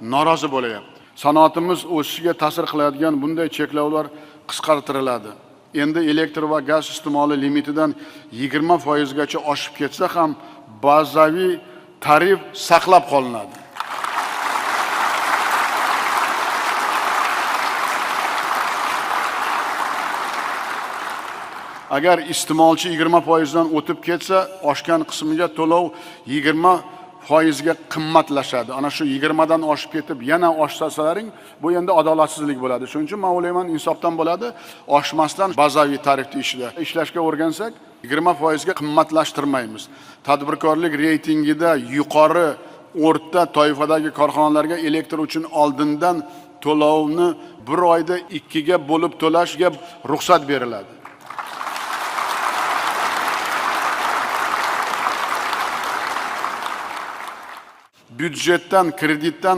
norozi bo'layapti. Sanoatimiz o'sishiga ta'sir qiladigan bunday cheklovlar qisqartiriladi. Endi elektr va gaz iste'moli limitidan 20% gacha oshib ketsa ham bazaviy tarif saqlab qolinadi. Agar iste'molchi 20% dan o'tib ketsa, oshgan qismiga to'lov 20% ga qimmatlashadi. Ana shu 20 dan oshib ketib yana oshsalaring, bu endi adolatsizlik bo'ladi. Shuning uchun men o'ylayman, insofdan bo'ladi, oshmasdan bazaviy tarifni ishida ishlashga o'rgansak, 20% ga qimmatlashtirmaymiz. Tadbirkorlik reytingida yuqori o'rta toifadagi korxonalarga elektr uchun oldindan to'lovni bir oyda 2 ga bo'lib to'lashga ruxsat beriladi. Byudjetdan, kreditdan